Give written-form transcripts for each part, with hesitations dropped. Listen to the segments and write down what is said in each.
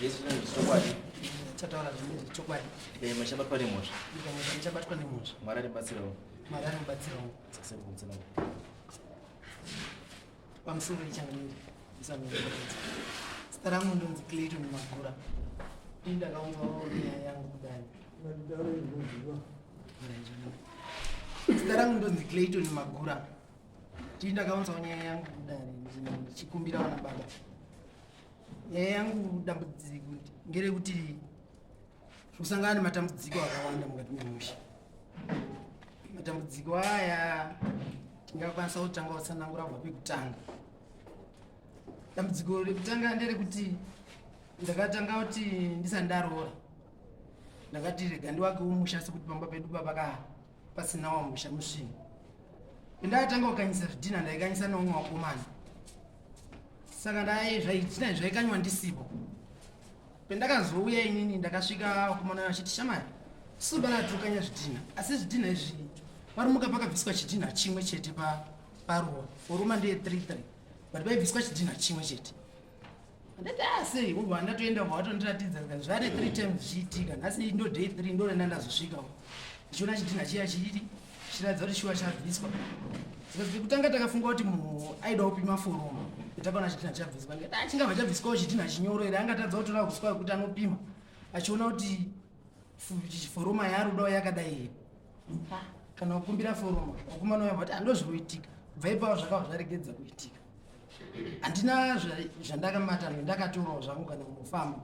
Zvese zvinenge zvechokwadi. Chataura zvinenge zvechokwadi. Ndikanyama ndichabatwa nemhosva. Ndikanyama ndichabatwa nemhosva. Mwari andibatsirawo. Mwari andibatsirawo. Sasekukutsana. Pamusoro ichangamire. Zita rangu ndonzi Clayton Magura. Ini ndakaunzawo nyaya yangu kudai. Zita rangu ndonzi Clayton Magura. Ini ndakaunzawo nyaya yangu kudare ndichikumbira vana baba. Nyaya yangu dambudziko ngerekuti kusangana nematambudziko akawanda mukati memusha. Matambudziko aya tingakwanisa kutanga kutsanangura kubva pekutanga. Dambudziko rekutanga nderekuti ndakatanga kuti ndisati ndaroora ndakati rega ndiwakewo musha sekuti pamba pedu papaka pasinawo musha musvini. Ndakatanga kukanyisa zvidhina ndaikanyisa neumwe wakomana saka zvidhina zvaikanywa ndisipo. Pendakazouya inini ndakasvika vakomana vachiti shamari isu bana tokanya zvidhina asi zvidhina izvi parumuka pakabviswa chidhina chimwe chete paruwa foroma ndeye 33 but paibviswa chidhina chimwe chete. Ndati ah sei ubva ndatoenda ubva watondiratidza zvikanzi zvave 3 times zvichiitika nhasi ndo day 3 ndo renda ndazosvika ndichiona chidhina chiya chiri chiratidza kuti shuwa chabviswa. Saka pekutanga takafunga kuti munhu aida kupima foroma takaona chidhina chabviswa ndikati ah chingabva chabviswawo chidhina chinyoro here angatadza kutora kuswa kuti anopima achiona kuti foroma yaari kudawo yakadai here. Kana kukumbira foroma wakumana uya vati andozvinoitika kubva ipapo zvakabva zvaregedza kuitika. Handina zvandakamata ndakatorawo zvangu kana kungofamba.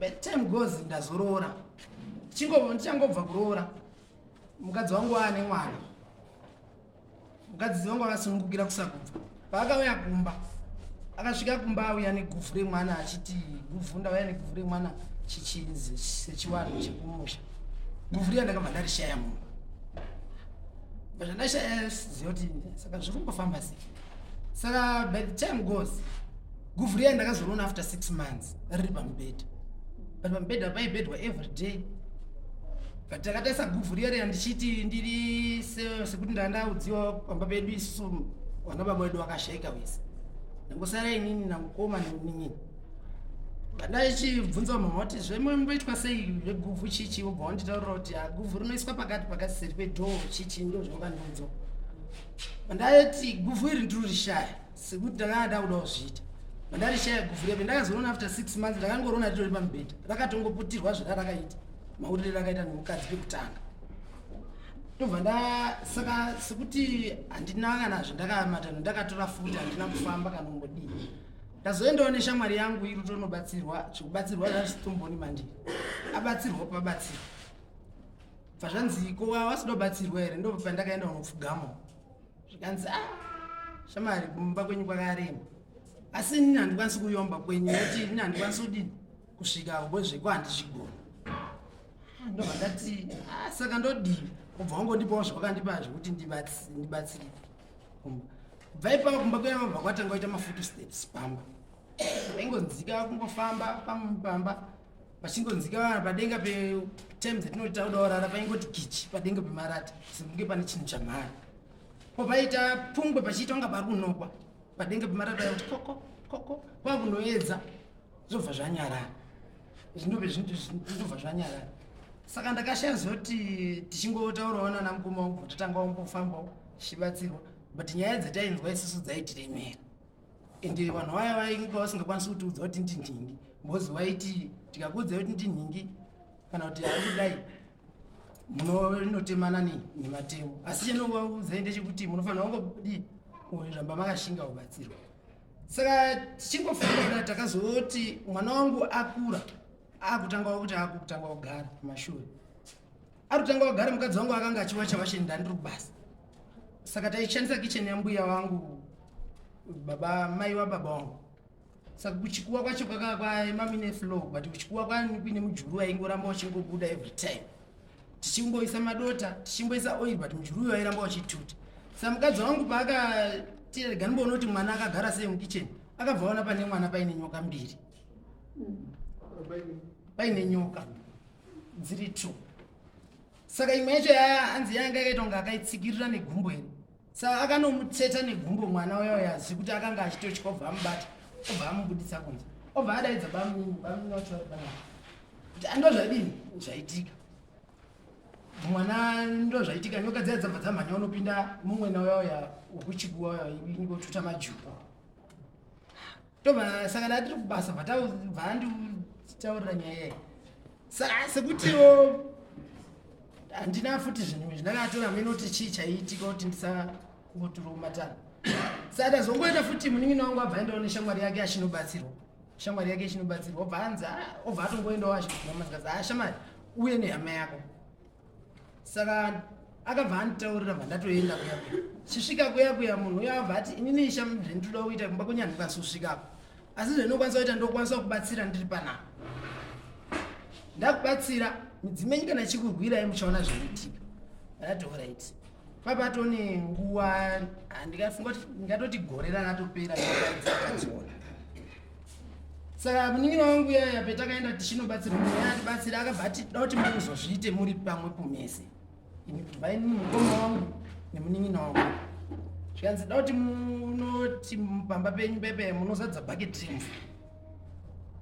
By the time goes ndazoroora ndichangobva kuroora mukadzi wangu aane mwana. Mukadzi wangu akasunungukira kusakubva paakauya kumba akasvika kumba auya neguvhu remwana achiti guvhu ndauya neguvhu remwana chichinzi sechiwanhu chekumusha. Guvhu riya ndakabva ndarishaya mumba. Zvandashaya ziva kuti saka zviri kumbofamba sei. Saka by the time goes guvhu riya ndakazoriona after 6 months riri pamubhedha. But pamubhedha paibhedhwa every day. But takatarisa guvhu riya riya ndichiti ndiri sekuti ndandaudziwa pamba pedu isusu vana baba vedu vakashaika vese. Ndangosara inini namukoma nemunin'ina. Ndaichibvunza mama kuti zvemboitwa sei zveguvhu chichi vobva wanditaurira kuti guvhu rinoiswa pakati pakati seri pedhoo chichi ndo zvawakandiudza. Ndaiti guvhu iri ndirorishaya sekuti ndakanga ndakuda kuzviita. Ndarishaya guvhu riya ndakazoona after 6 months ndakangoriona ritori pamubhedha rakatongoputirwa zvarakaita maurire rakaita nemukadzi pekutanga. Ndobva saka sekuti handina kana zvandakamata ndakatora futi handina kufamba kana kumbodii. Ndazoendawo neshamwari yangu iri kutonobatsirwa zvekubatsirwa zvazvitomboni mandiri abatsirwa pabatsirwa bva zvanzi ko wasida kubatsirwa here ndo pandakaenda kunopfugamo zvikanzi ah shamwari kumba kwenyu kwakarema asi inini handikwanisi kuyomba kwenyu nekuti inini handikwanisi kudini kusvika kozveko handizvigona. Ndobva ndati ah saka ndodii kubva wangondipawo zvawakandipa zvekuti ndibatsirike kumba. Kubva ipapo kumba kuya vabva kwatanga kuita mafootsteps pamba vaingonzika kungofamba pamba pachingonzika vana padenga petime dzatinoti takuda kurara paingoti kichi padenga pemarata sekunge pane chinhu chamhara. Po paita pungwe pachiita kunga pari kunokwa padenga pemarata paita kuti koko koko kwakunoedza zvobva zvanyarara zvindobva zvanyarara. Saka ndakashaya zoti tichingotaurawo nana mukoma wangu tatanga wambofambawo tichibatsirwa but nyaya dzatainzwa isusu dzaitiremera ende vanhu vaya vainge vasingakwanisi kutiudza kuti ndinhingi because vaiti tikakuudza kuti ndinhingi kana kuti ari kudai munotemana nematemo asi chendinongovakuudzai ndechekuti munofanira kungodii kuramba makashinga kubatsirwa. Saka tichingofunga kudai takazoti mwana wangu akura akutanga kuti akutanga kugara kumashure arikutanga kugara mukadzi wangu akanga achiwacha washeni ndandiri kubasa. Saka taishandisa kitchen yambuya wangu baba mai wababa wangu. Saka kuchikuwa kwacho kwakanga kwaimamine flow but kuchikuwa kuine mujuru waingoramba uchingobuda every time. Tichimboisa madota tichimboisa oil but mujuru uyo wairamba uchituta. Saka mukadzi wangu paakati rega ndimboona kuti mwana akagara sei mukitchen akabva aona pane mwana paine nyoka mbiri. Paine nyoka dziri 2. Saka imwe yacho hanzi yanga yakaita kunge akaitsikirira negumbo iri. Saka akanomutseta negumbo mwana uya uya zvekuti akanga achitotya obva amubata obva amubuditsa kunze. Obva adaidza bamunini, bamunini wacho vari panapa kuti ando zvadini zvaitika mwana, ndo zvaitika. Nyoka dziya dzabva dzamhanya unopinda mumwena uya uya wekuchikuwa uya ingotuta majupa. Tobva saka ndatiri kubasa, bva anditaurira nyaya iyi. Saka sekutiwo handina futi zvinhu zvindakatora mene kuti chii chaiitika kuti ndisangoturomatana. Saka ndazongoenda futi, munin'ina wangu abva aendawo neshamwari yake achinobatsirwa, shamwari yake ichinobatsirwa. Obva anzi, "Ah," obva atongoendawo achigumamazikazi, "Ah, shamwari, uye nehama yako." Saka akabva anditaurira, bva ndatoenda kuya kuya. Chisvika kuya kuya, munhu uya abva ati, "Inini zvendinoda kuita kumba kwenyu handikwanisi kusvikapo, asi zvendinokwanisa kuita, ndokwanisa kubatsira ndiri panapa. Ndakubatsira, midzimu yenyu kana ichikurwirai muchaona zvinoitika." Ndati, "Alright." Papatone nguva, handikafunga kuti ndingatoti gore rakatopera dzakadziona. Saka munin'ina wangu yaya petakaenda tichinobatsirwa, munhu atibatsira akabva ati, "Da kuti muzozviite muri pamwepo mese." Ini kubva ini, mukoma wangu nemunin'ina wangu, zvikanzi, "Da kuti munoti pamba penyu pepe munozadza bhaketi remvura,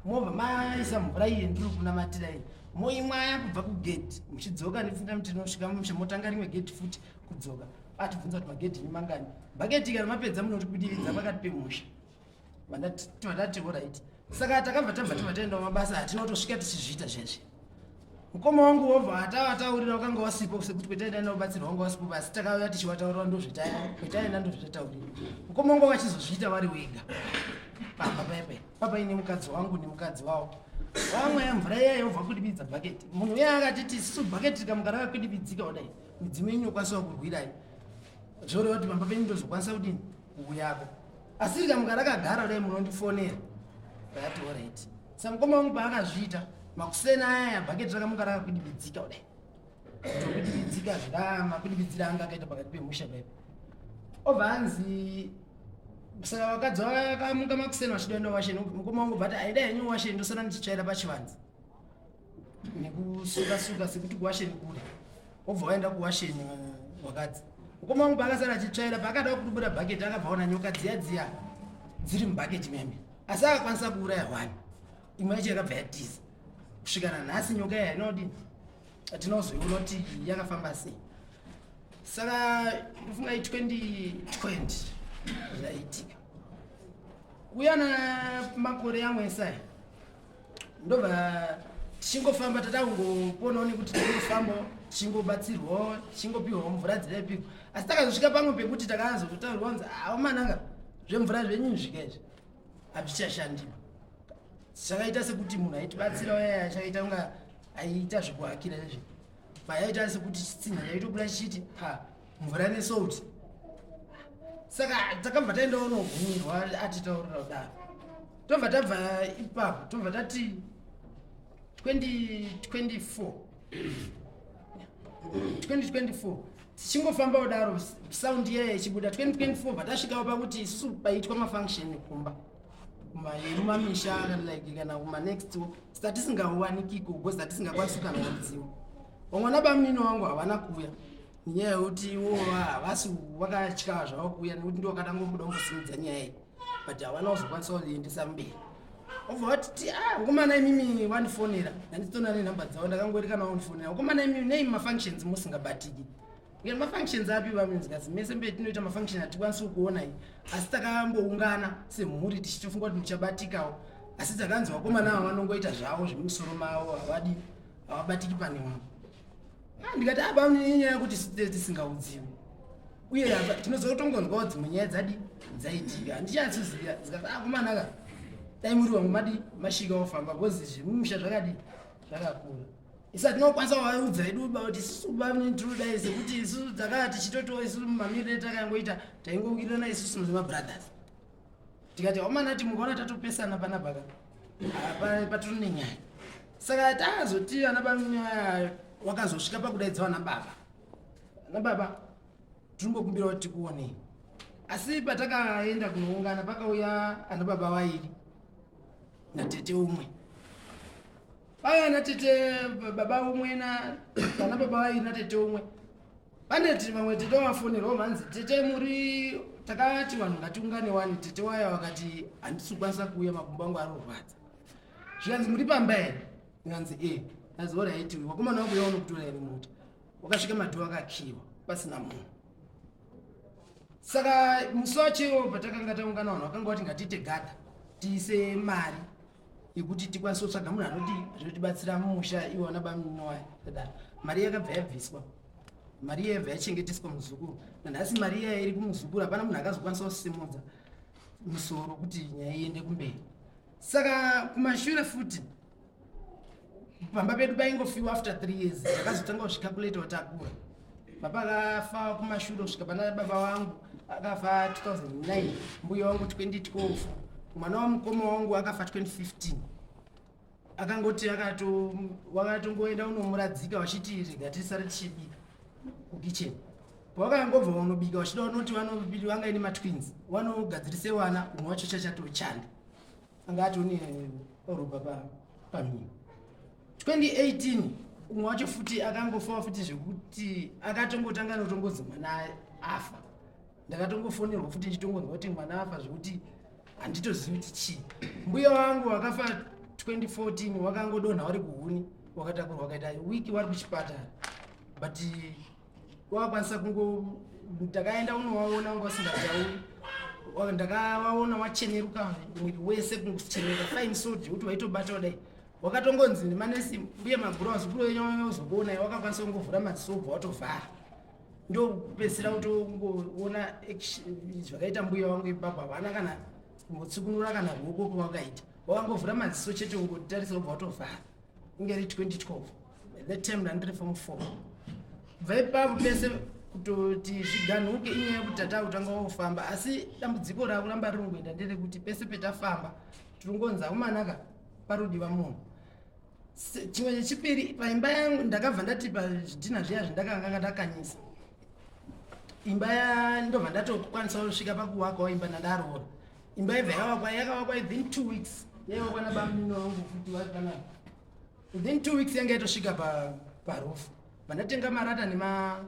mobva maisa mvura iyi ndiri kunamatira iyi, moimwaya kubva kugedhi muchidzoka nepfuta, tinosvika musha, motanga rimwe gedhi futi kudzoka." Atibvunza kuti magedhi ni mangani. "Bhaketi kana mapedza munotibudiridza pakati pemusha." Vandati, "Alright." Saka takabva tabva tobva taendawo mabasa, hatina kutosvika tichizviita zvezvi. Mukoma wangu wobva atavataurira, wakanga wasipo, sekuti kwetaenda nakubatsirwa wanga wasipo, asi takauya tichivataurira ndozvetaya kwetaenda, ndozvetataurira. Mukoma wangu wakachizozviita vari wega pamba pepe papaine mukadzi wangu nemukadzi wavo. Vamwe mvura iya yobva kudibidza bhaketi. Munhu uya akatiti, "Isusu bhaketi rikamuka rakakudibidzika kudai, midzimu yenyu inokwanisa kurwirai, zvoreva kuti pamba penyu ndozokwanisa kudini kuuyako. Asi rikamuka rakagara kudai, munondifonera." Ndakati, "Alright." Samukoma wangu paakazviita makuseni ayaya, bhaketi rakamuka rakakwidibidzika kudai, tokwidibidzika zvakamakudibidzira anga akaita pakati pemusha paipo. Obva anzi, saka vakadzi vakamuka makuseni vachida enda washeni. Mukoma wangu bva ati, "Aida henyu washeni, ndosara ndichitsvaira pachivanze nekusuka suka, sekuti kuwasheni kure." Obva waenda kuwasheni wakadzi. Mukoma wangu paakasara achitsvaira, paakada kudubura bhaketi, akabva aona nyoka dziya dziya dziri mubhaketi meme, asi akakwanisa kuuraya one, imwe yacho yakabva yatiza. Kusvika nanhasi nyoka iya inodini, tinozoiona kuti yakafamba sei. Saka ndofunga i2020 zvaitika uya namakore amwe esaya. Ndobva tichingofamba, tatakungoponawo nekuti tingofambawo tichingobatsirwawo, tichingopiwawo mvura dzidaipikwa. Asi takazosvika pamwe pekuti takazotaurwa kunzi, "Aomananga, zvemvura zvenyu zvika izvi hazvichashandiwa." Chakaita sekuti munhu aitibatsira uya chakaita kunga aiita zvekuhakira izvi, payaita sekuti chitsinha chaitobuda chichiti ha, mvura nesalt. Saka takabva taendawo nogumirwa atitaurira kudaro. Tobva tabva ipapo, tobva tati 2024, 2024 tichingofamba kudaro, sound iyaya ichibuda 2024. Bva tasvikawo pakuti isusu paitwa mafunction kumba kumamisha, like kana kumanext, satisingawanikiko because tatisingakwanisi kana kudziwa. Vamwe vana bamunini wangu havana kuuya nenyaya yekuti ivo havasi vakatya zvavo kuuya, nekuti ndo vakada ngobuda kungosimudza nyaya iyi, but havana kuzokwanisa kuiendesa mberi. Obva vatiti, "Ah, ngomana imimi vandifonera." Handitona nenhamba dzavo, ndakangoerekana vandifonera, "Ngomana imimi, nei mafunctions musingabatiki?" Ngati, "Mafunctions api vaminzikazi? Mese mbe tinoita mafunction hatikwanisi kuonai, asi takamboungana semhuri tichitofunga kuti muchabatikawo, asi takanzi vakomana ava vanongoita zvavo zvemusoro mavo, havadi, havabatiki pane vamwe." Ah, ndikati, "Apa inyaya yekuti tisingaudziwi, uye apa tinozotongonzwawo dzimwe nyaya dzadi dzaitika, handichatsoziva." Zikati, "Akomanaka, dai muri vamwe madi masvika wofamba, because zvemumusha zvakadi zvakakura. Isa tinokwanisa kuvaudza edu ba kuti isusu tinodai, sekuti isusu takaa tichitotiwo isusu mamiriro takangoita, taingowirirana isusu nemabrothers." Tikati, "Omana, mukaona tatopesana panapa ka, patori nenyaya." Saka tazoti vana baba wakazosvika pakudaidza vana baba, "Vana baba, tiringokumbira kuti tikuonei." Asi patakaenda kunoungana, pakauya ana baba vairi natete umwe. Paya natete baba umwe na vana baba vairi natete umwe, pane vamwe tete vafonerwa vanzi, "Tete, muri takati vanhu ngatiungane wani." Tete waya vakati, "Handisi kukwanisa kuuya, makumbo angu ari kurwadza." Zvikanzi muri pamba here? Ndikanzi e. Azi alright, wakomana wangu yaona kutora here mota. Wakasvika madhoo akakiwa pasina munhu. Saka musi wacho iwowo patakanga taungana vanhu vakanga vati ngatiite gather tiise mari yekuti tikwanise kutsvaga munhu anoti zvinotibatsira mumusha iwo ana bamunowaya tadaro. Mari yakabva yabviswa, mari iya yabva yachengeteswa muzukuru. Nanhasi mari iya iri kumuzukuru, hapana munhu akazokwanisa kusimudza musoro kuti nyaya iende kumberi. Saka kumashure futi pamba pedu paingofiwa after 3 years takazotanga kuzvicalculate watakura. Baba akafa kumashure kusvika pana baba wangu akafa 2009, mbuya wangu 2012, mwana wamukoma wangu akafa 2015. Akangoti wakatongoenda unomuradzika vachiti rega tisare tichibika kukicheni. Pawakangobva vanobika vachida vanoti vangaine matwins vanogadzirise vana, umwe wacho chachatochanda anga atone ropa pamhino. 2018 umwe wacho futi akangofawo futi zvekuti akatongotanga notongozi mwana afa. Ndakatongofonerwa futi ndichitongonzwa kuti mwana afa zvekuti handitozivi kuti chii. Mbuya wangu wakafa 2014 wakangodonha wari kuhuni, wakatakurwa wakaita wiki wari kuchipatara, but wakakwanisa kungo ndakaenda unowaona wanga usingatauri, ndakavaona wacheneruka mwiri wese kungocheneruka fine so zvekuti waitobata kudai. Wakatongonzi nemanesi mbuya maguru vazukuru venyu vanozokuonai, wakakwanisa kungovhura maziso ubva watovhara. Ndokupedzisira kutongoona zvakaita mbuya wangu ipapo, havana kana kumbotsukunura kana ruoko kwawakaita, wakangovhura maziso chete ungotarisa ubva watovhara. Inge iri 2012, that time ndandiri form 4. Kubva ipapo pese kutoti zviganhuke inyaya yekuti tatakutanga kufamba, asi dambudziko rakuramba riri kungoenda nderekuti pese petafamba tiringonzi akumanaka parudiwa munhu. Chimwe chechipiri, paimba yangu ndakabva ndati pazvidhina zviya zvindakanga ndakanyisa imba ndobva ndatokwanisa kusvika pakuwakawo imba ndandaroora. Imba ibva yavakwa, yakavakwa within 2 weeks, yaivakwa nabamunini wangu futi vari panapa. Within 2 weeks yanga yatosvika parufu. Vandatenga marata nema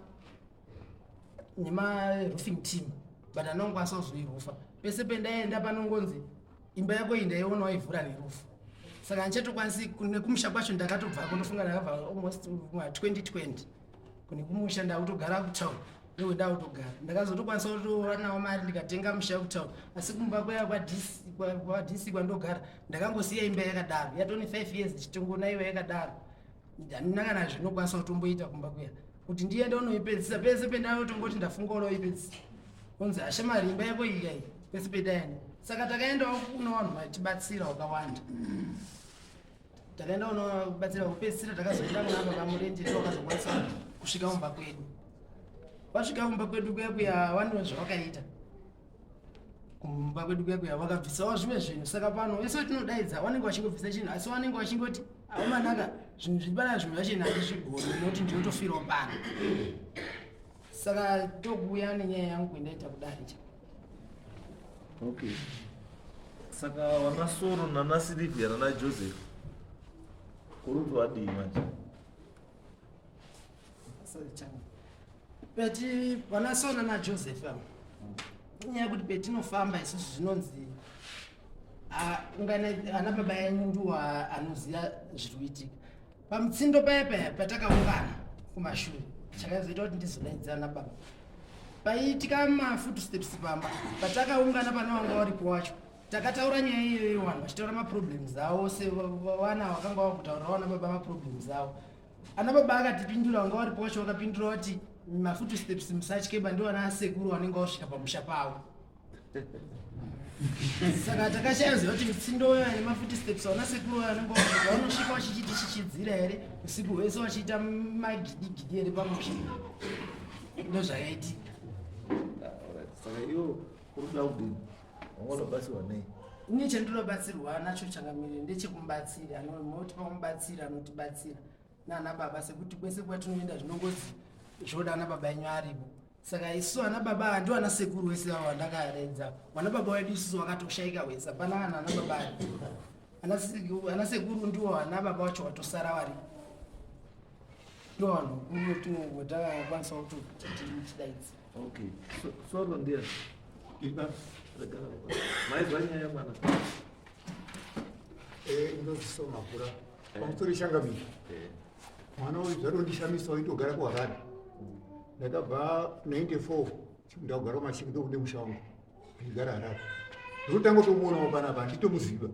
roofing team, but anongokwanisa kuzoirufa. Pese pendaenda panongonzi imba yako iyi ndaiona waivhura nerufu, saka handichatokwanisi. Nekumusha kwacho ndakatobvako, ndofunga ndakabva almost 2020 kune kumusha, ndakutogara kutown ndewe ndakutogara. Ndakazotokwanisa kutowanawo mari ndikatenga musha kutown, asi kumba kuya kwaDC kwandogara ndakangosiya imba yakadaro, yatone 5 years ndichitongonaiwa yakadaro. Handina kana zvinokwanisa kutomboita kumba kuya kuti ndiende unoipedzisa. Pese pendakutongoti ndafunga unoipedzisa, kunzi ashamari imba yako iyi kai pese pendaenda. Saka takaendawo kuno vanhu vaitibatsira wakawanda, takaenda unobatsira kupedzisira takazoenda kuna baba Murenje, ndo vakazokwanisa kusvika kumba kwedu. Vasvika kumba kwedu kuya kuya vano zvavakaita kumba kwedu kuya kuya, vakabvisawo zvimwe zvinhu. Saka pano vese tinodaidza vanenge vachingobvisa chinhu, asi vanenge vachingoti aumanaka zvinhu zviri pana, zvinhu zvacho handizvigoni nokuti ndinotofirawo pano. Saka tokuuya nenyaya yangu kwendaita kudari cha. Okay, saka vana nana Silivia nana Joseph uri kuti vadii manje? Peti vanaSona naJoseph ava, inyaya yekuti petinofamba isusu zvinonzi ungana ana baba enyu ndiwo anoziva zviri kuitika pamutsindo paya paya patakaungana kumashure. Chakazoita kuti ndizodaidza ana baba, paiitika mafootsteps pamba patakaungana, pane wanga waripo wacho, takataura nyaya iyoyo, vanhu vachitaura maproblems avo sevana vakanga vakutaurira vana baba maproblems avo. Ana baba akatipindura, wanga waripo wacho wakapindura wati mafootsteps musatyeba, ndiwo ana asekuru vanenge vasvika pamusha pavo. Saka takashaya ziva kuti mitsindo nemafootsteps vana sekuru vanenge vanosvika vachichiti chichidzira here usiku hwese vachiita magidigidi here pamusha. Ndo zvakaitika. Saka iwo uri kuda kudini? Wanga unobatsirwa nei? Ini chandinobatsirwa nacho changamire ndechekumubatsira, anotipa mubatsira anotibatsira nana baba, sekuti kwese kwatinoenda zvinongozi zvoda ana baba enyu aripo. Saka isu ana baba ndio ana sekuru wese avo vandakadaidza, vana baba vedu isusu vakatoshaika wese, hapana kana ana baba aripo. Ana sekuru ndiwo ana baba vacho watosara vari, ndo vanhu vakuru watakakwanisa kuti tidaidze. Okay, Soro ndiye maizwa nyaya yemwana. Ndinonzi Makura pamusoro changamire. Mwana uyu zvatondishamisa, waitogara kuHarare. Ndakabva 94, ndakugara kuMashingi, ndokude musha wangu ndichigara Harare. Ndinotanga kutomuonawo panapa, handitomuziva.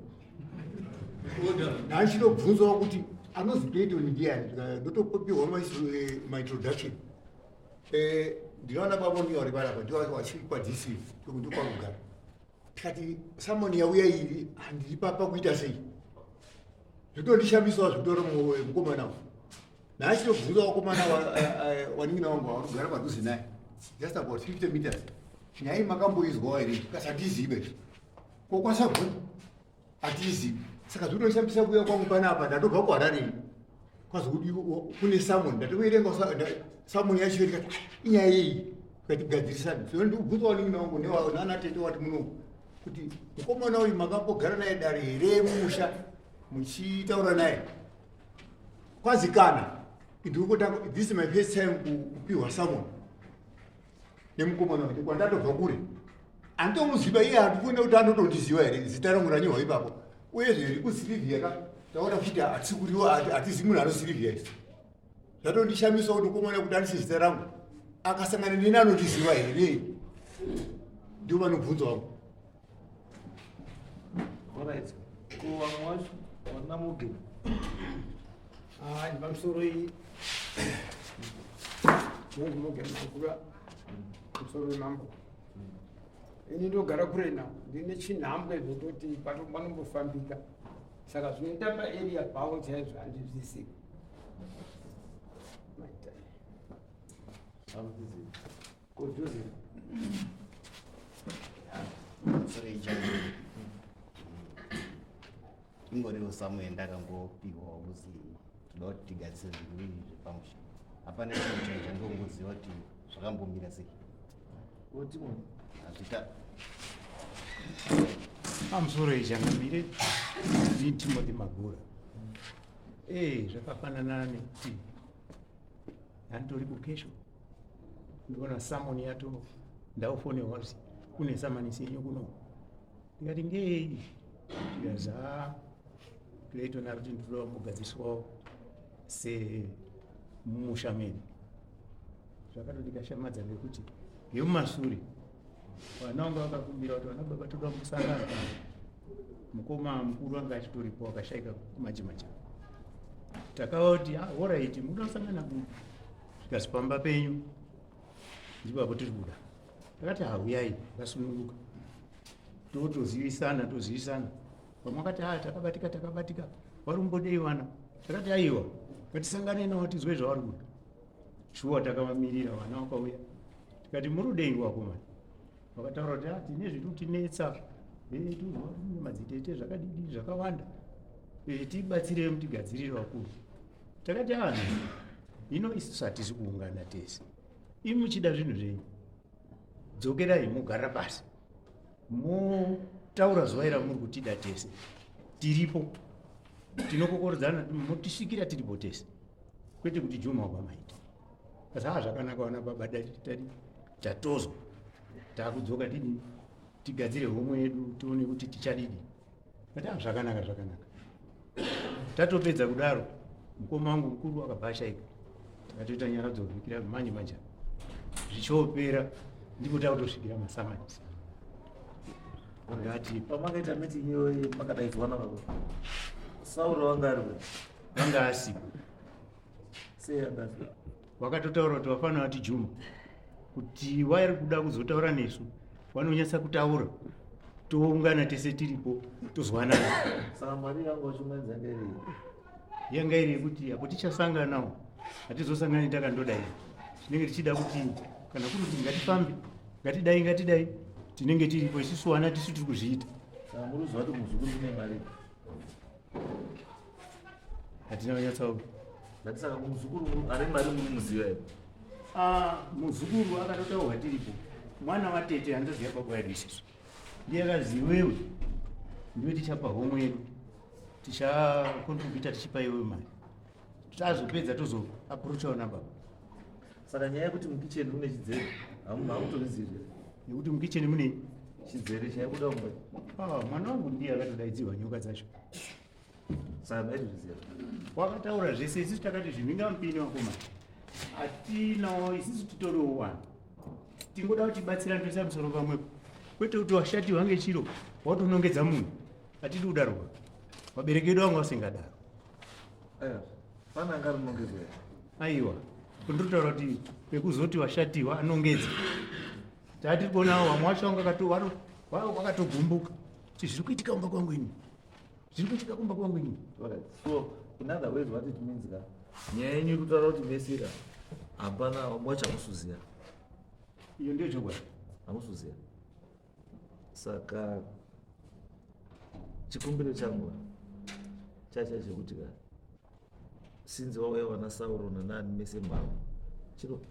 Ndandichitobvunzawo kuti anozi Clayton ndiani, ndotopiwa maintroduction. Ndinoona baba ndiyo vari panapa, ndiwo vachikwa DC, ndokwakugara. Tikati summon yauya iri, handiri papa kuita sei? Zvotondishamisawo zvekutora mukomana uyu. Nhachitobvunza vakomana wanin'ina wangu vanogara padhuze naye, just about 50 meters, nyaya makamboizwawo here? Kasi hatizive kokwasabvunza, hatizivi. Saka zvotondishamisa kuuya kwangu panapa. Ndatobva kuHarare, kwazokuti kune summon. Ndatoverenga summon yacho, ndikati inyaya yei? Tikatigadzirisana. So ndikubvunza wanin'ina wangu nana tete wati muno kuti mukomana uyu makambogara naye dare here mumusha muchitaura naye? Kwazi kana ndikutanga, this is my first time kupiwa summon nemukomana wacho. Kwandatobva kure, handitomuziva iye, handikuone kuti anotondiziva here. Zita rangu ranyorwa ipapo, uyezve rikuSilivia ka taona kuchiti hatisi kuriwa, hatizi munhu anoSilivia isi. Zvatondishamisa kuti mukomana kuti andise zita rangu, akasangana neni anondiziva here? Ndivo vanobvunza wangu. Alright, ko vamwe vacho vana Morgan? Hayi, pamusoro iyi, mungu Morgan Makura, pamusoro wemambo. Ini ndogara kure nawo, ndine chinhambwe zvototi panombofambika, saka zvinoita paarea pavo chaizvo handizvisi. Hamuzvizivi. Ko Joseph? Sorry, changamire. Ingoriwo summon ndakangopiwa kuzi toda kuti tigadzise zvinhu izvi zvepamusha. Hapana chinhu chai chandongoziva kuti zvakambomira sei. Ko Timon? Hazvita. Pamusoro ichangamire, ndini Timothy Magura. Zvakafanana nekuti handitori kukesho, ndikuona summon yato, ndaufonerwa kuti kune samanisi yenyu kuno. Ndikati ngei? Tikazi ha, Clayton ari kuti ndinoda kumbogadziriswawo semumusha medu. Zvakatondikashamadza ngekuti yemumasure vana vanga vakakumbira kuti vana baba toda kumbosangana pano. Mukoma mukuru anga achitoripo, akashaika manje manje. Takavati alright, munoda kusangana kupi? Zvikasi pamba penyu ndipo tiri kuda. Takati hauyai vasununguka, totozivisana, tozivisana. Vamwe vakati ha, takabatika, takabatika, vari kumbodei vana? Takati aiwa, ngatisangane navo tizwe zvavari kuda. Shuwa takavamirira, vana vakauya. Tikati muri vakomana? Vakataura kuti tine zviri kutinetsa, tuzwa madzitete zvakadidi zvakawanda, tibatsirei mutigadzirire vakuru. Takati anhu hino isusu hatisi kuungana tese, imi muchida zvinhu zvenyu, dzokerai mugara pasi motaura zuva ira muri kutida tese tiripo, tinokokorodzana, motisvikira tiripo tese, kwete kuti juma kwamaita. Asi haa, zvakanaka vana baba, tadi tatozwa, taakudzoka tidini tigadzire homwe yedu, tione kuti tichadidi. Ati ah, zvakanaka, zvakanaka. Tatopedza kudaro, mukoma wangu mukuru akabva ashaika, takatoita nyaradzo kusvikira manje manje zvichopera, ndipo takutosvikira masamanisi ngati. Pamakaita meeting iyoyi makadaidzwa nababa Sauro, vanga ari kupi? Vanga asipo. Sei anga asipo? Wakatotaura kuti vafanira vati Juma kuti wairi kuda kuzotaura nesu, vanonyatsa kutaura, toungana tese tiripo, tozwanana. Saka mari yangu vachiunganidza yanga iri Yanga iri yekuti apo tichasanganawo, hatizosangani takandodai. Tinenge tichida kuti kana kuri kuti ngatifambe, ngatidai, ngatidai, tinenge tiripo isusu wana tisu tiri kuzviita. Saka muri kuziva kuti muzukuru kune mari? Hatina kunyatsa. Ndati saka muzukuru ane mari muri muziva here? Ah, muzukuru akatotaurwa tiripo, mwana watete handoziva baba yedu isusu, ndiye akazi iwewe ndiwe tichapa homwe yedu, tichakontributa tichipa iwewe mari, tazopedza tozoapproachawo nababa. Saka nyaya yekuti mukicheni mune chidzere hamutozivi? Nekuti mukicheni mune Chidzere chaibuda mumba. Ah, mwana wangu ndiye akatodaidzirwa nyoka dzacho. Saka maitozviziva. Wakataura zvese, isusu takati zvimhingamupini vakomana hatinawo, isusu titoriwo wani, tingoda kuti batsira toisa musoro pamwepo, kwete kuti washatirwa ngechiro watonongedza munhu. Hatidi kudarwa, vabereki vedu vanga vasingadaro. Aiwa, pana anga rinongedzwa here? Aiwa, kundotaura kuti pekuzoti washatirwa anongedza, tati kuona vamwe vacho vanga vakatogumbuka kuti zviri kuitika kumba kwangu ini, zviri kuitika kumba kwangu ini. Alright. So, in other words, what it means ka, nyaya yenyu iri kutaura kuti mesira hapana vamwe vacho hamusuziya. Iyo ndiyo chokwadi. Hamusuziya. Saka chikumbiro changu chacha chekuti ka, sinzi wauya wana Sauro nanani mese mhavo,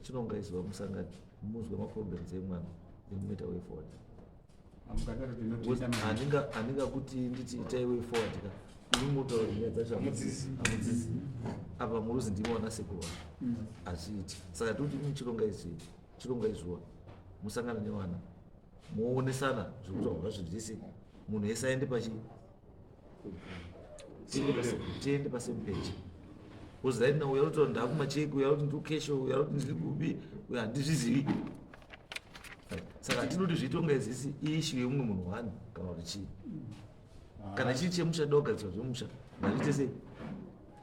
chinongaizwa musangano muzwe maproblems emwana, then muita way forward. Mukadaro tinotenda maningi. Handingakuti nditi itai way forward ka, imi motaura nyaya dzacho hamudzizi. Apa muruzi ndimi wana sekuru wako, hazviiti. Saka toti imi chironga izuva musangana nevana, muonesana zvekutaurwa zvo zvese, munhu wese aende pachi tiende pasame page. Because right now uya kuti ndakumacheki, uya kuti ndiri kesho, uya kuti ndiri kupi, uya handizvizivi. Saka hatinoti zviite kunga izisi iissue yemumwe munhu one kana kuti chii. Kana chiri chemusha, dogadzirwa zvemusha, ngazviite sei,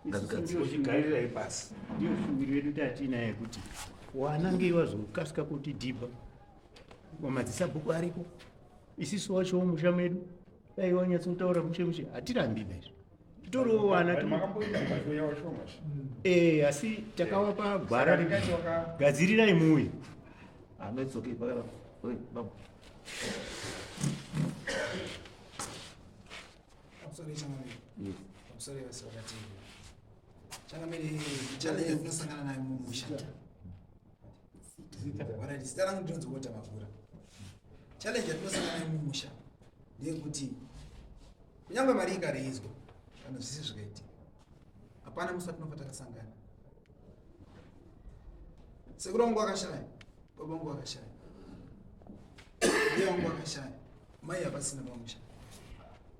ngazvigadzirwe. Uchigarirai pasi. Ndiyo shuviro yedu tatinayo yekuti wana ngei wazokasika kuti dhibha madzisabhuku ariko, isisu wachowo musha medu dai wanyatsotaura mushe mushe, hatirambi naizvo, titoriwo wana. Makamboita mukazouya washoma. Asi takawapa gwara Saka ndingati gadzirirai muuye. Ah, no, it's okay. Pakara. Oi, baba. Pamusoro changamire. Yes. Pamusoro vese vakati changamire, challenge yatinosangana nayo mumusha. Alright, zita rangu ndinonzi Walter Mavhura. Challenge yatinosangana nayo mumusha ndeyekuti kunyange mari ikareizwa kana zvisi zvikaitika, hapana musi watinofa takasangana. Sekuru wangu akashaya, baba vangu akashaya, mbuya wangu akashaya, mai havasina pamusha.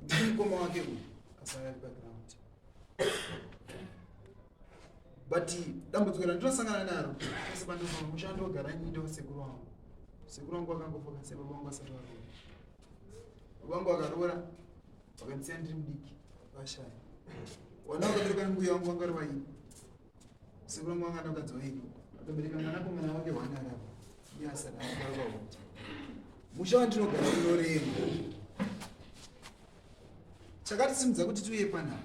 Ndini mukoma wake uyu asara ari paground. But dambudziko randinosangana naro pese pandofamba, musha ndogara nyindo sekuru wangu. Sekuru wangu akangofoka sebaba vangu asati varoora. Baba vangu akaroora, vakandisiya ndiri mudiki, vashaya. Vana vakabereka nembuya wangu vanga vari vairi. Sekuru vangu vanga nakadzi vairi, akabereka mwanakomana wake hwana arapa iye asati akubara kwahuti. Musha wandinogara unorema. Chakatisimudza kuti tiuye panapa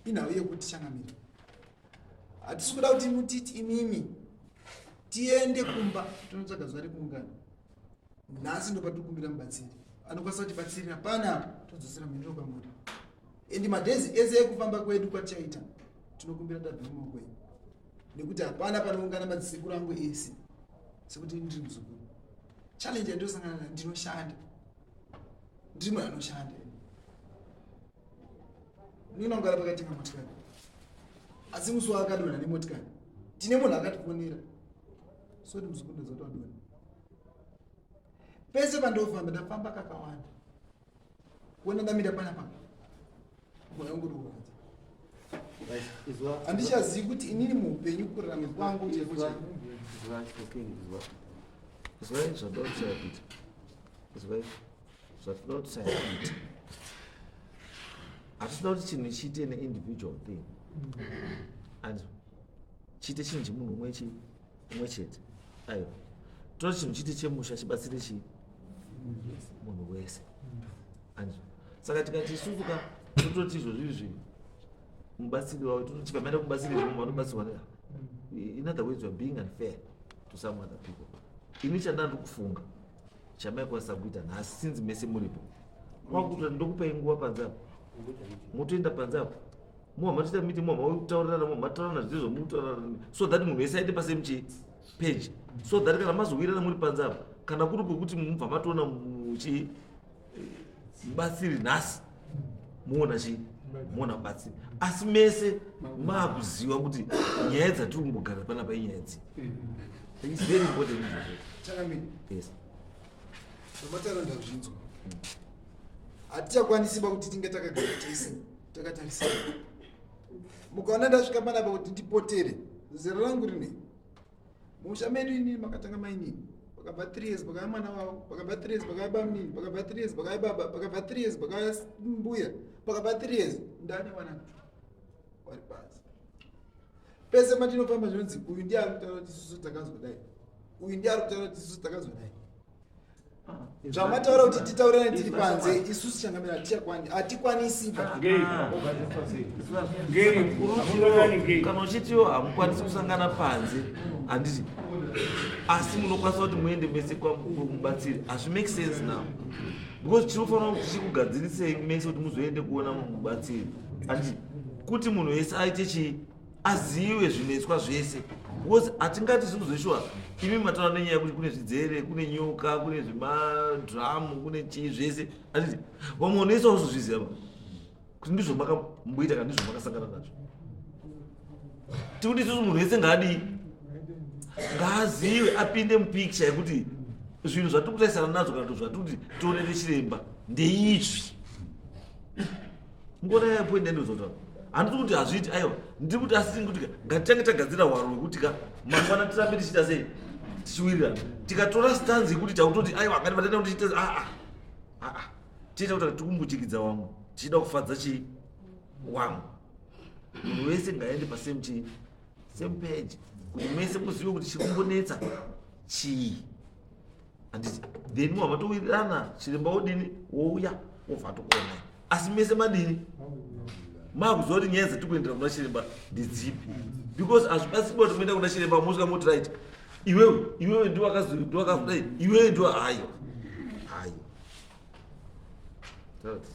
inhau yekuti changamire, hatisi kuda kuti mutiti imimi tiende kumba tonotsvaga zuva rekuungana. Nhasi ndopatikumbira mubatsiri anokwanisa kutibatsirira panapa, todzosera mhinduro kwamuri. Endi madhezi ese ekufamba kwedu kwatichaita, tinokumbira tabva mumaoko enyu, nekuti hapana panoungana madzisekuru angu ese sekuti ndiri muzukuru. Challenge yandosangana nayo, ndinoshanda, ndiri munhu anoshanda, ndinogara pakatenga motikari, asi musi waakadonha nemotikari tine munhu akatifonera soti muzukuru ndazoti wadonha. Pese pandofamba, ndafamba kakawanda, kuona ndamira panapa, mwoyo wangu uri kurwadza. Right. Izwa. Handichazivi kuti inini muupenyu kurarama kwangu chaiko chaiko. Izwa, okay, izwa. Izwai zvatoda kushaya kuita. Izwai zvatoda kushaya kuita. Hatitoda kuti chinhu chiite neindividual thing. And chiite chinhu chemunhu umwe chete. Aiwa. Toda chinhu chiite chemusha, chibatsire chii? Munhu wese. And saka tikati isusu ka tototi izvozvo izvi mubatsiri wavo, tototi pamaenda kumubatsiri izvo vanobatsirwa ne. In other words, you are being unfair to some other people. Ini chandanga ndiri kufunga chamaikwanisa kuita nhasi, sinzi mese muripo, kwakuti ndokupai nguva panze apo, motoenda panze apo, muhama toita meeting, muhama kutaurirana, muhama taurirana zvizvo zvomutaurirana, so that munhu wese aite pasame chi page, so that kana mazowirana muri panze apo, kana kuri kwekuti mubva matoona muchi mubatsiri nhasi, muona chi muona mubatsiri, asi mese maakuziva kuti nyaya dzatiri kumbogara panapa inyaya dzii. It's very important izvozvo. Changamire, Yes. Zvamataura ndazvinzwa. Hatichakwanisi ba kuti tinge takagara tese. Takatarisana. Mukaona ndasvika panapa kuti ndipotere, zera rangu rinei? Musha medu inini makatanga mainini. Pakabva 3 years pakauya mwana wavo, pakabva 3 years pakauya bamunini, pakabva 3 years pakauya baba, pakabva 3 years pakauya mbuya, pakabva 3 years ndane mwana wari pasi. Pese matinofamba zvinonzi uyu ndiye ari kutaura kuti isusu takazodai, uyu ndiye ari kutaura kuti isusu takazodai. Zvamataura kuti titaurirane tiri panze, isusu changamira hatichakwani, hatikwanisi ba. Kana uchitiwo hamukwanisi kusangana panze, handiti? Asi munokwanisa kuti muende mese kwamubatsiri. Hazvi make sense now. Because tinofanira kuti tichikugadzirisei mese kuti muzoende kuona mubatsiri. Handiti? Kuti munhu wese aite chii? Azive zvinetswa zvese. Because hatingati zvinhu zveshuwa imi mataura nenyaya yekuti kune zvidzere, kune nyoka, kune zvemadhramu, kune chii zvese. Handiti? Vamwe unoisa uzozviziva kuti ndizvo makamboita kana ndizvo makasangana nazvo. Tikuti isusu munhu wese ngaadii? Ngaazive, apinde mupicture yekuti zvinhu zvatiri kutarisana nazvo kana kuti zvatiri kuti tionere chiremba ndeizvi. Ngona yapo ende ndozotaura. Handisi kuti hazviiti, aiwa. Ndiri kuti asi kuti ngatitange tagadzira hwaro hwekuti ka mangwana tirambe tichiita sei? Tichiwirirana. Tikatora stance yekuti takutoti aiwa ngatibatane kuti tiite a a. A a. Tiita kuti tikumbuchikidza wamwe. Tichida kufadza chii? Wamwe. Munhu wese ngaende pa same chii? Same page. Kuti mese muzive kuti chiri kumbonetsa chii. Handiti then muhama towirirana chiremba wodini wouya wobva atokuonai. Asi mese madini? Makuziva kuti nyaya dzatiri kuendera kuna chiremba ndedzipi. Because hazvibatsiri kuti muenda kuna chiremba mosvika moti right. Iwewe, iwewe ndiwe wakazodai, iwewe ndiwe aiwa. Aiwa. Taura tete.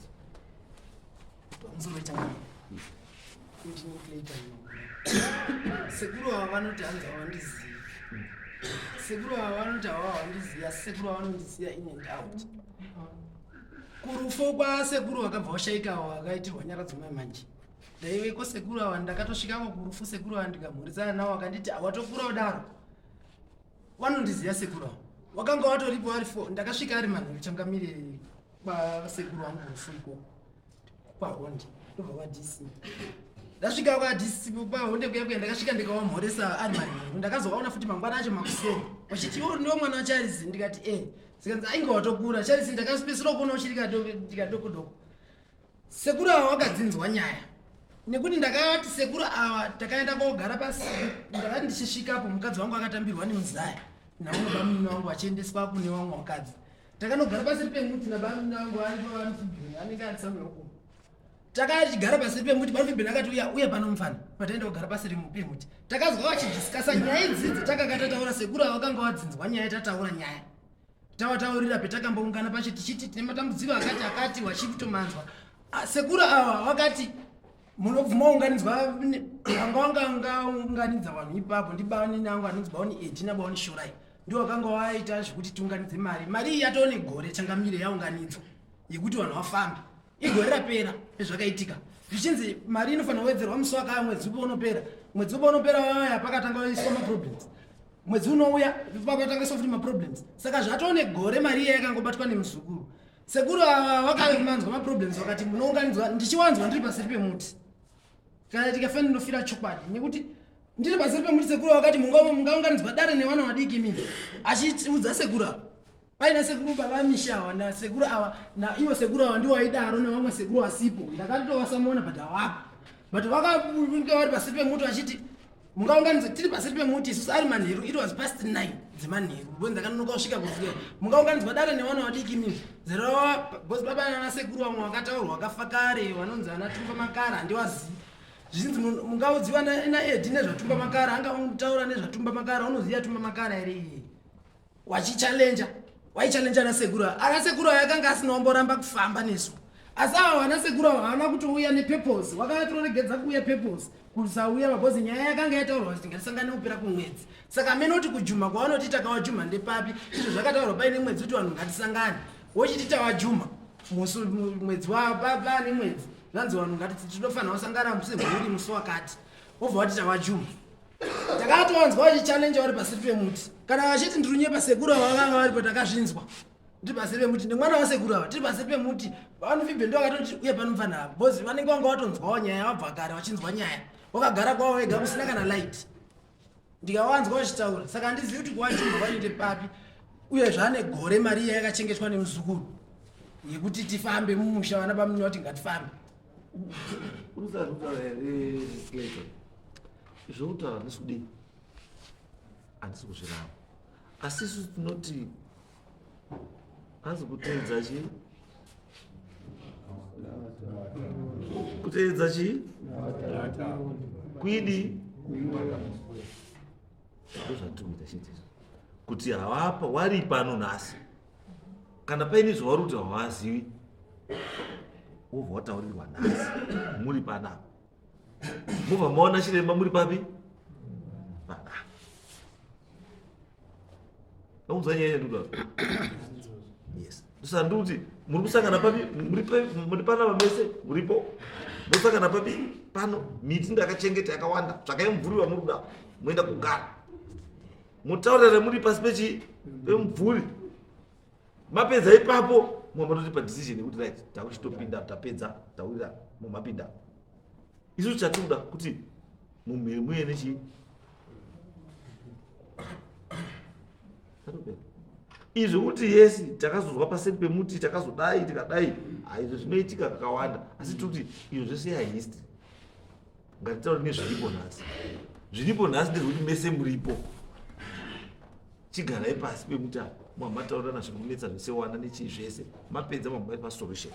Pamusoro changamire. Ndini Clayton. Sekuru ava vanoti hanzi havandizivi. Sekuru ava vanoti hava havandizivi, asi sekuru ava vanondiziva in and out. Kurufo kwasekuru vakabva vashaika ava vakaitirwa nyaradzo mai manje. Ndaiveko sekuru ava ndakatosvikako kurufu sekuru ava ndikamhoresana navo vakanditi hawatokura kudaro. Vanondiziva sekuru ava. Wakanga watoripo ari 4 ndakasvika ari manheru changamire kwasekuru vangu rufu ikoko kwahonde ndobva kwaDC. Ndasvika kwaDC kwahonde kuya kuya ndakasvika ndikavamhoresa ari manheru. Ndakazovaona futi mangwana acho makuseni. Vachiti iwe ndiwe mwana waCharles ndikati eh. Zikanzi ainge watokura Charles ndakapedzisira kuona uchiri kadoko doko. Sekuru ava vakadzinzwa nyaya. Nekuti ndakati sekuru ava takaenda kogara pasi ndakati ndichisvikapo mukadzi wangu akatambirwa nemuzaya naumwe bamunini wangu vachiendeswa kune vamwe vakadzi. Takanogara pasiri pemuti nabamunini wangu aripo vanofibheni anenge ari somewhere uko. Takachigara pasiri pemuti vanofibheni akati uya uya pano mufana pataenda kugara pasiri pemuti. Takazwa vachidiscussa nyaya idzi dzatakanga tataura sekuru ava vakanga vadzinzwa nyaya tataura nyaya. Tawataurira petakamboungana pacho tichiti tine matambudziko akati akati wachikutomanzwa. Sekuru ava vakati munobvuma unganidzwa vanga vangaunganidza vanhu ipapo ndibaoni nangu anonzi baoni Edi nabaoni Shorai ndiwo vakanga vaita zvekuti tiunganidze mari. Mari iyi yatoo negore changamire yaunganidzwa yekuti vanhu vafambe. Igore rapera ezvakaitika zvichinzi mari inofanira kuwedzerwa musi wakaya mwedzi upo unopera. Mwedzi upo unopera waya pakatanga waiswa maproblems. Mwedzi unouya pakatanga futi maproblems. Saka zvatoo negore mari iya yakangobatwa nemuzukuru. Sekuru ava vakamanzwa maproblems vakati munounganidzwa ndichiwanzwa ndiri paseri pemuti. Kana tikafa ndinofira chokwadi nekuti ndiri paseri pemuti sekuru vakati mungaunganidzwa dare nevana vadiki imimi. Achiudza sekuru ava. Paina sekuru baba Misha ava na sekuru ava na ivo sekuru ava ndivo vaidaro nevamwe sekuru vasipo. Ndakatovasamona but havapo. But vakange vari paseri pemuti vachiti mungaunganidza tiri paseri pemuti isusu ari manheru it was past 9 dzemanheru because ndakanonoka kusvika kufika mungaunganidzwa dare nevana vadiki imimi zerova because baba nana sekuru vamwe vakataurwa vakafa kare vanonzi ana Tumba Makara handiwazivi zvichinzi mungaudziwa naEdi nezvaTumba Makara angautaura nezvaTumba Makara unoziva Tumba Makara here iye wachichallenja waichallenja ana sekuru ava. Ana sekuru ava akanga asina kumboramba kufamba nesu asi ava vana sekuru ava havana kutouya nepurpose vakatoregedza kuuya purpose kusauya because nyaya yakanga yataurwa kuti ngatisangane kupera kumwedzi saka amene kuti kujuma kwavanoti takawajuma ndepapi izvo zvakataurwa paine mwedzi kuti vanhu ngatisangane wochiti tawajuma musi mwedzi wapane mwedzi zvanzi vanhu ngati tinofanira kusangana semhuri musi wakati wobva wati tawajuma Takatowanzwa vachichallenge vari pasiri pemuti kana vachiti ndiri kunyepa sekuru ava vanga varipo takazvinzwa. Ndiri paseri pemuti nemwana wasekuru ava tiri paseri pemuti. Vanofibhe ndo vakatoti uye pano mfana ava. Because vanenge vanga vatonzwawo nyaya vabva kare vachinzwa nyaya. Wakagara kwavo vega kusina kana light. Ndikawanzwa vachitaura saka handizivi kuti kuwajuma vanoite papi uye zvaane gore mari iya yakachengetwa nemuzukuru yekuti tifambe mumusha vana bamunini vati ngatifambe. Urikutaura kutaura here Clayton? Zvokutaura handisi kudii? Handisi kuzviramba. Asi isu tinoti hanzi kuteedza chii? Kuteedza chii? Kuidii? Ndozvatiri kuita chete izvo. Kuti hawapa wari pano nhasi. Kana paine zvauri kuti hawazivi wobva wataurirwa nhasi muri panapa. Mobva maona chiremba muri papi? Panapa. Naunzwa nyaya yandikutaura. Yes. Ndosaka kuti muri kusangana papi? Muri papi? Muri panapa mese muripo. Mosangana papi? Pano miti ndakachengeta yakawanda. Tsvakai mumvuri wamuri kuda. Moenda kugara. Mutaurirane muri pasi pechi pemumvuri. Mapedza ipapo momatotipa decision yekuti right takuchitopinda tapedza tawira momapinda. Isu chatinoda kuti mumhiri muye nechii izvi kuti yesi takazozwa paseri pemuti takazodai tikadai haizvo zvinoitika kakawanda asi tiri kuti izvo zvese yahistory ngatitaure nezviripo nhasi zviripo nhasi ndezvekuti mese muripo chigarai pasi pemuti apo mamataurirana zvikunetsa zvese wana nechii zvese mapedza mamaipa solution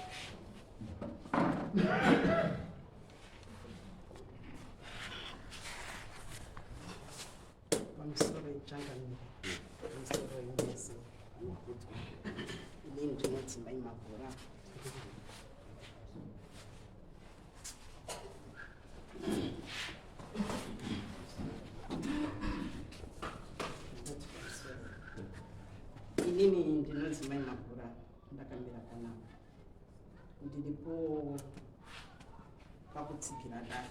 Pamusoro ichangamire, pamusoro imese vanokudzwa. Inini ndinonzi Mai Magora. Inini ndinonzi Mai Magora, ndakamira panapa. Ndiripo pakutsigira dare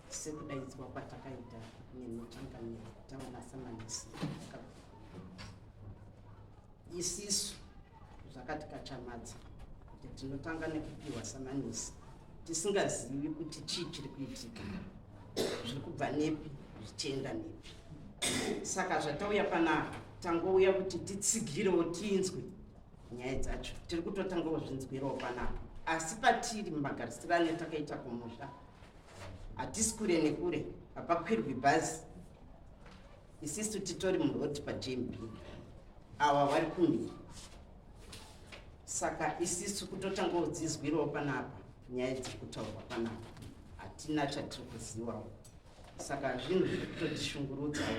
sekudaidzwa kwatakaita nemuchangamire taona samanisi isisu zvakatikachamadza kuti tinotanga nekupiwa samanisi tisingazivi kuti chii chiri kuitika zviri kubva nepi zvichienda nepi saka zvatauya panapa tangouya kuti titsigirewo tinzwe nyaya dzacho tiri kutotangawo zvinzwirawo panapa asi patiri mumagarisirano etakaita kumusha hatisi kure nekure hapakwirwi bhazi isisu titori muroad pajmb ava vari kumhiri saka isisu kutotangawo dzizwirawo panapa nyaya dziri kutaurwa panapa hatina chatiri kuzivawo saka zvinhu zviri kutotishungurudzawo.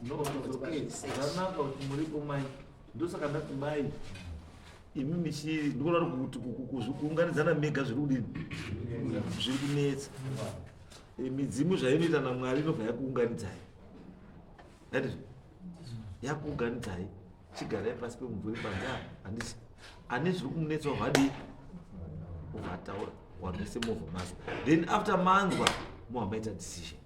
No, it's okay. Zvanaka kuti muripo mai. Ndosaka ndati mai imi michi ndikuona kuti kuunganidzana mega zviri kudini zviri kunetsa eh, midzimu zvainoita namwari inobva yakuunganidzai andizvo yakuunganidzai chigarai pasi pemumvuri panze apa handisi ane zviri kumunetsa wavadii uvataura wamese movha mazwa then after manzwa mova maita decision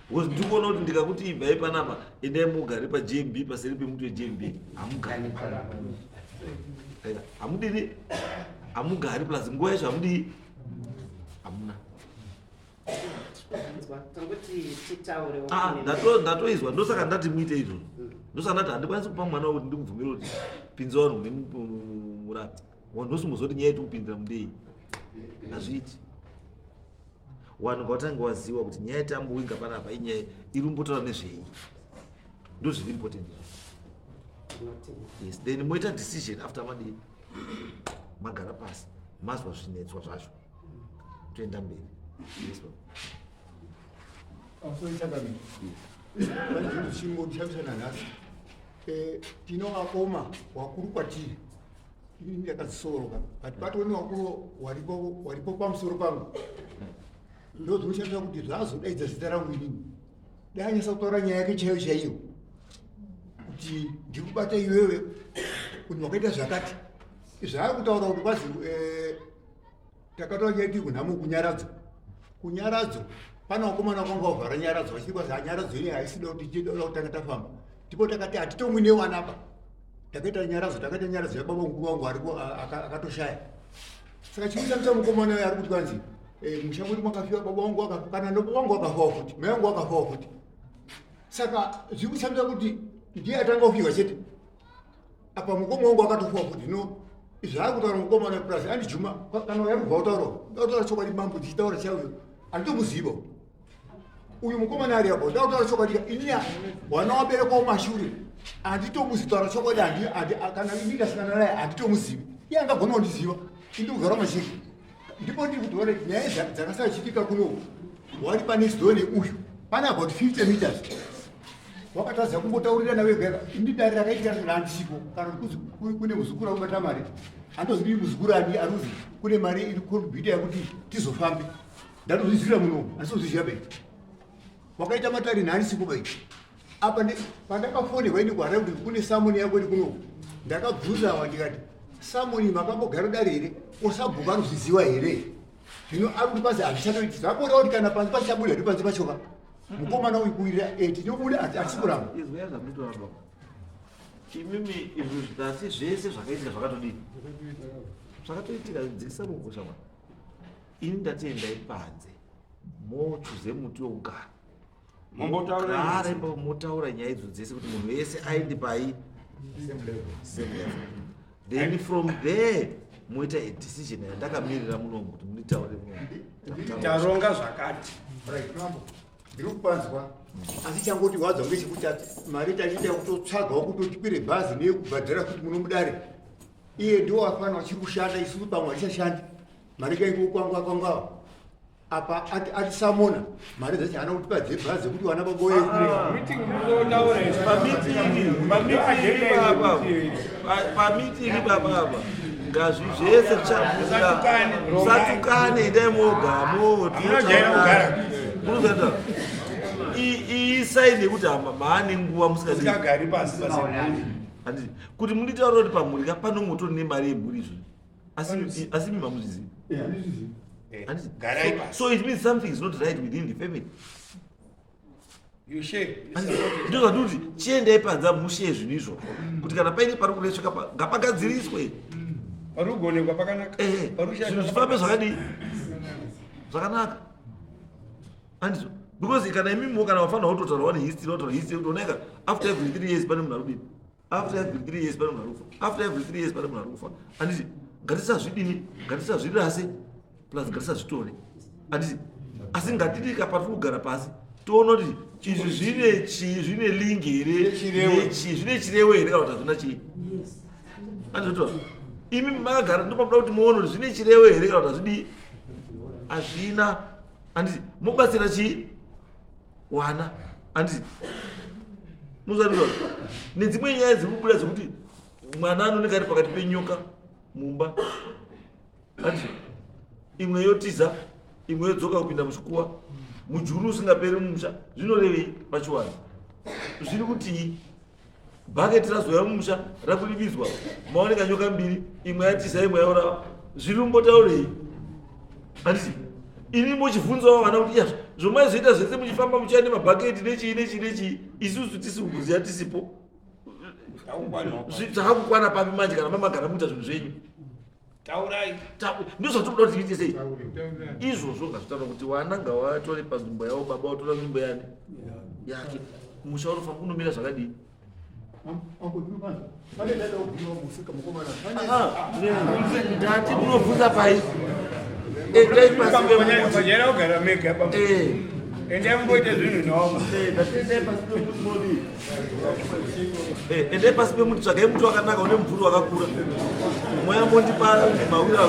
because ndiri kuona kuti ndikakuti ibvai panapa endai mugare pajmb paseri pemuti wejmb hamugari hamudini hamugari plus nguva yacho hamudii hamuna Ah, ndatoizwa ndosaka ndati muite izvozvo ndosaka ndati handikwanisi kupa mwana wekuti ndikubvumira kuti pinza vanhu mune murapi wanhu osimbozoti nyaya yetikupindira mundei hazviiti wanhu ngawatange waziwa kuti nyaya yetamboinga panapa inyaya iri kumbotaura nezvei ndozviri important yes then moita decision after madii magara pasi mazwa zvinetswa zvacho toenda mberi yes baba Pamusoro chakamira. Pane zvinhu zvichingondishamisa nanhasi. Eh, tino vakoma wakuru kwatiri. Ini ndakazisoroka. But patoo nevakuru waripo waripo pamusoro pangu. Ndo zvinoshamisa kuti zvazodaidza zita rangu inini. Dai anyasa kutaura nyaya yake chaiyo chaiyo. Kuti ndikubata iwewe kuti wakaita zvakati. Zvaari kutaura kuti kwazi eh, Takatora nyaya tiri kunhamo kunyaradzo. Kunyaradzo pane vakomana vakanga vavhara nyaradzo vachiti kwazi hanyaradzo ine haisi da kuti tichida kutanga tafamba. Ndipo takati hatitomwi newana pa. Takaita nyaradzo, takaita nyaradzo yababa mukuru wangu ariko akatoshaya. Saka chimushamisa mukomana uyo ari kuti kwanzi eh, musha mwedu makafiwa baba wangu akafa kana baba wangu akafawo futi mai wangu akafawo futi. Saka zviri kushamisa kuti ndiye atanga kufiwa chete. Apa mukoma wangu akatofawo futi no zvaari kutaura mukomana plus andijuma kana uyo ari kubva kutaura ndakutaura chokwadi mambo ndichitaura chauyo anditomuziva uyu mukomana ari apo ndakutaura chokwadi ini wana waberekwa mumashure handitomuzi taura chokwadi kana ini ndasangana naye handitomuzivi iye angagona kundiziva ini kugara mashiri ndipo ndiri kuti one nyaya dzakasachitika kuno wari panext door neuyu pane about 50 meters wakatadza kumbotaurirana wega ini dare rakaitika randisiko kana kuti kune muzukuru akubata mari handozivi muzukuru ani aruzi kune mari iri contributa yekuti tizofambe ndatozvizivira muno handisozviziva bai wakaita matare nhanisiko bai apa pandakafonerwa ini kuharare kuti kune samoni yako iri kuno ndakabvunza awa ndikati samoni makambogara dare here osabhuku anozviziva here zvino ari kuti panzi hazvichatoiti zvakoreva kuti kana panzi pachichabuda ndi panzi pachoka mukomana uyu kuwirira eh, tinobuda hatisi kuramba imimi izvi zvikati zvese zvakaitika zvakatodini zvakatoitika dzikisa mukosha mwana ini ndati endai panze mochuze muti wekugara mombotaura motaura nyaya idzo dzese kuti munhu wese aende pai same level then from there moita a decision yandakamirira munomu kuti munditaure munomu taronga zvakati right mambo ndiri kupanzwa asi changoti wadza ngechekuti mari tachiita kutotsvagawo kuti tikwire bhazi neyekubhadhara futi muno mudare iye ndiwo afana achiri kushanda isusu pamwe hatichashandi mari kaingokwangwa kwangwawa apa atisamona mari dzacho haana kutipa dzebhazi dzekuti vana baboyepamitingi baba apa ngazvi zvese zvichabuda musatukane endai moga momunozaita iyi saini yekuti maane nguva musikagari pasi kuti munditaura kuti pamhuri ka panongotori nemari yemhuri izvozvi asi asi mimi hamuzvizivi so it means something is not right within the family ndozvatikuti chiendai panza mushe zvinhu izvozvo kuti kana paine pari kuresveka ngapagadziriswe parikugonekwa pakanaka eh, zvinhu zvifambe zvakadii zvakanaka andizvo because kana imimiwo kana wafanira kutotaura wane history wataura history kuti onaika after every three years pane munhu ari kudini after every three years pane munhu ari kufa after every three years pane munhu ari kufa anditi ngatisazvidini ngatisazvirase plus ngatisazvitore anditi asi ngatidika patiri kugara pasi toona kuti izvi zvine chii zvine link here nechii zvine chirewo here kana kuti hazvina chii anditotora imi makagara ndopamuda kuti muone kuti zvine chirewo here kana kuti hazvidii hazvina anditi mobatsira chii wana anditi muzvarizva nedzimwe nyaya dziri kubuda dzekuti mwana anoneka ari pakati penyoka mumba anditi imwe yotiza imwe yodzoka kupinda muchikuwa mujuru usingaperi mumusha zvinorevei pachiwanhu zviri kutii Bhaketi razouya mumusha rakurividzwa maoneka nyoka mbiri imwe yatiza imwe yaurawa zviri kumbotaurei handiti ini mochibvunzawo vana kuti iyazvo zvomaizoita zvese muchifamba muchiya nemabhaketi nechii nechii nechii isusu tisi kuziva tisipo zvakakukwana papi manje kana mamagara muita zvinhu zvenyu taurai ndozvatinoda kuti tiite sei izvozvo ngazvitaura kuti wana ngawatore panzvimbo yavo baba watora nzvimbo yani yake musha unofamba unomira zvakadii ndati munobvunza pai endai pasi pemuti endai mumboite zvinhu noma endai pasi pemuti modii Eh, endai pasi pemuti tsvagai muti wakanaka une mumvuri wakakura moya mondipa mawira